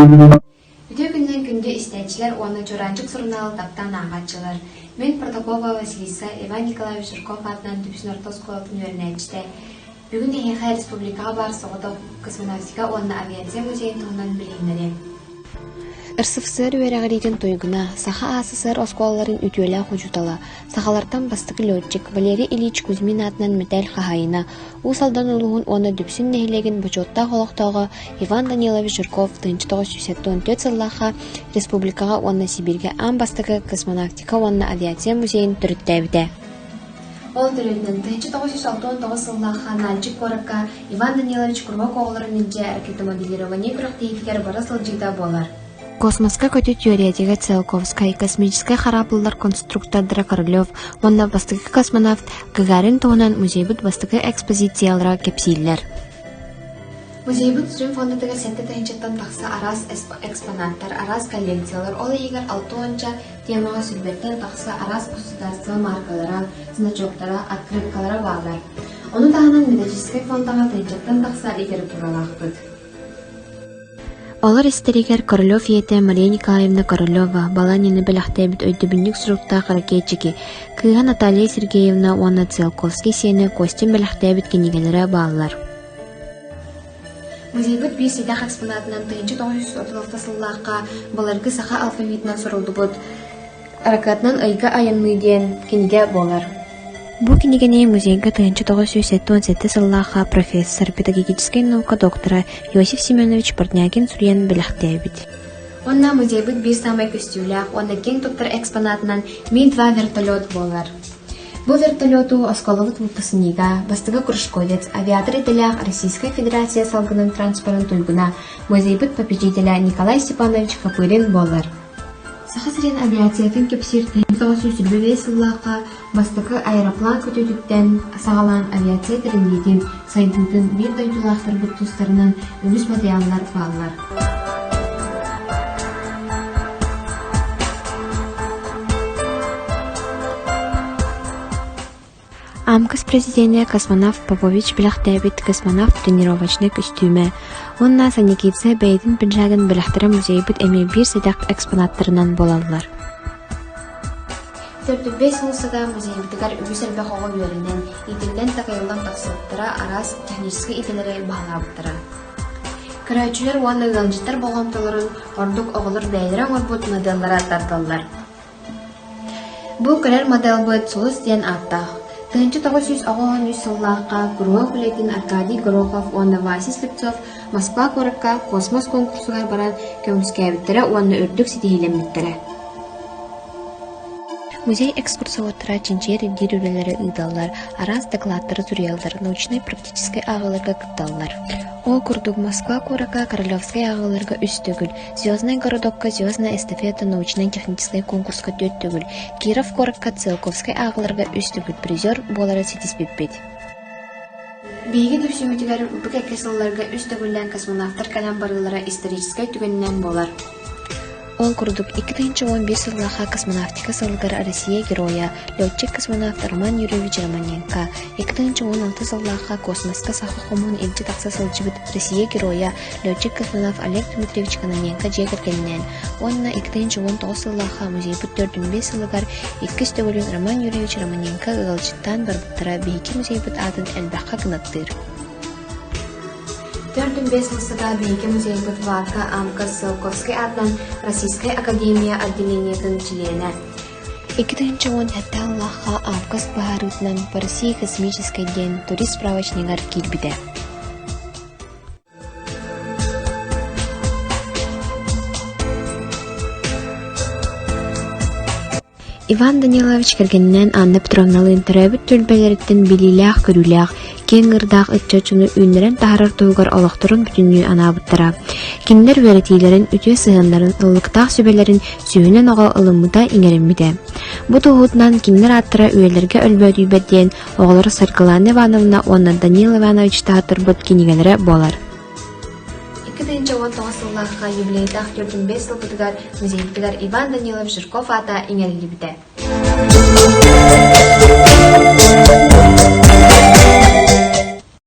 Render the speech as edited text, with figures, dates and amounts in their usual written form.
Үтүө күнүнэн күндү истээччилэр уонна Чуораанчык сурунаалы таптаан ааҕааччылар! Мин Протопопова Василиса, Иван Николаевич Жирков аатынан Дүпсүн орто оскуолатын үөрэнээччитэ. Бүгүн эһиэхэ республикаҕа баар соҕотох космонавтика уонна авиация музейын туһунан билиһиннэриэм. РСФСР үөрэҕириитин туйгуна, Саха АССР оскуолаларын үтүөлээх учуутала, сахалартан бастакы летчик Валерий Ильич Кузьмин аатынан мэтээл хаһаайына, Уус Алдан улууһун уонна Дүпсүн нэһилиэгин бочуоттаах олохтооҕо Иван Данилович Жирков 1974 сыллаахха республикаҕа уонна Сибииргэ аан бастакы космонавтика уонна авиация музейын төрүттээбитэ. Ол төрүөтүнэн 1969 сыллаахха Нальчик куоракка Иван Данилович куруһуок оҕолорун илдьэ ракетомоделирование күрэхтэһиитигэр бара сылдьыыта буолар. Космоска көтүү түөрүйэтигэр Циолковскай, космическай хараабыллар конструктордара Королев уонна бастакы космонавт Гагарин туһунан музейбыт бастакы экспозициялара кэпсииллэр. Музейбыт сүрүн фондатыгар 7 тыһыынчаттан тахса араас экспонаттар, араас коллекциялар, ол иһигэр 60 темаҕа сүүрбэттэн тахса араас государство маркалара, значоктара, открыткалара бааллар. Ону таһынан методическай фондаҕа тыһыынчаттан тахса литературалаахпыт. Олор истэригэр Королев ийэтэ Мария Николаевна Королева Баланины бэлэхтээбит өйдөбүнньүк суруктаах ракетчики, кыыһа Наталья Сергеевна уонна Циолковский сиэнэ Костин бэлэхтээбит кинигэлэрэ бааллар. Музейбыт биир сэдэх экспонатынан 1936 сыллаахха былыргы саха алфавитынан суруллубут «Ракетанан ыйга айанныы» диэн кинигэ буолар. Бу кинигэни музейга 1977 сыллаахха профессор, педагогическай наука доктора Иосиф Семенович Портнягин суруйан бэлэхтээбит. Уонна музейбыт биир саамай көстүүлээх уонна киэҥ туттар экспонатынан Ми-2 вертолет буолар. Бу вертолету оскуолабыт выпускнига, бастакы кружковец, авиатор идэлээх Российскай Федерация салгынын транспорын туйгуна, музейбыт попечителэ Николай Степанович Копырин буолар. Саха сирин авиациятын кэпсиир 1925 сыллаахха бастакы аэроплан көтүүтүттэн саҕалаан авиация тэриллиитин, сайдыытын биир дойдулаахтарбыт тустарынан үгүс матырыйааллар бааллар. АМКС президенэ космонавт Попович бэлэхтээбит космонавт тренировочнай көстүүмэ уонна Санникидзе бэйэтин пиджагын бэлэхтэрэ музейбыт эмиэ биир сэдэх экспонаттарынан буолаллар. Төрдүбэс уулуссата музейбытыгар үгүс элбэх оҕо үөрэнэн, иитиллэн-такайыллан тахсыбыттара, араас техническэй идэлэри баһылаабыттара. Көрөөччүлэр уонна ыалдьыттар болҕомтолорун ордук оҕолор бэйэлэрэ оҥорбут моделлара тардаллар. Бу көрөр моделбыт Сулус диэн ааттаах. 1993 сыллаахха куруһуок үлэтин Аркадий Горохов уонна Вася Слепцов Москва куоракка космос куонкурсугар баран көмүскээбиттэрэ уонна үрдүк ситиһиилэммиттэрэ. Музей экскурсоводтара чинчийэр ирдиир үлэлэри ыыталлар, араас дакылааттары суруйаллар, научнай-практическай ааҕыыларга кытталлар. Ол курдук Москва куоракка Королевскай ааҕыыларга үс төгүл, Звездный городокка Звездная эстафета научнай-техническай конкурска түөрт төгүл, Киров куоракка Циолковскай ааҕыыларга үс төгүл призер буолары ситиспиппит. Биһиги түмсүүбүтүгэр бу кэккэ сылларга үс төгүллээн космонавтар кэлэн барыылара историческай түгэнинэн буолар. Ол курдук, 2011 сыллаахха космонавтика сылыгар Россия Геройа, летчик-космонавт Роман Юрьевич Романенко, 2016 сыллаахха космоска саха хомуһун илдьэ тахса сылдьыбыт Россия Геройа, летчик-космонавт Олег Дмитриевич Кононенко дьиэ кэргэнинээн уонна 2019 сыллаахха музейбыт 405 сылыгар иккис төгүлүн Роман Юрьевич Романенко ыалдьыттаан барбыттара биһиги музейбыт аатын элбэххэ кынаттыыр. 45 сылга биһиги музейбыт Варка Амка Циолковскай аатынан Российскай академия отделениетын чилиэнэ. 2017 сыллаахха Август быһаарыытынан По России космическай диэн турист справочнигар киирбитэ. Иван Данилович кэргэнинээн Анна Петровналыын төрөөбүт түөлбэлэриттэн билиилээх-көрүүлээх, киэҥ ыырдаах ыччат дьону үүннэрэн таһаарар туһугар олохторун бүтүннүү анаабыттара. Кинилэр үөрэтиилэрин, үтүө сыһыаннарын, ыллыктаах сүбэлэрин сүүһүнэн оҕо ылыммыта, иҥэриммитэ. Бу туоһутунан кинилэр ааттара үйэлэргэ өлбөөдүйбэт диэн оҕолоро Саргылаана Ивановна уонна Данил Иванович таһааттарбыт кинигэлэрэ буолар. 2019 сыллаахха юбилейдаах 45 сылбытыгар музейбытыгар Иван Данилов Жирков аата иҥэриллибитэ.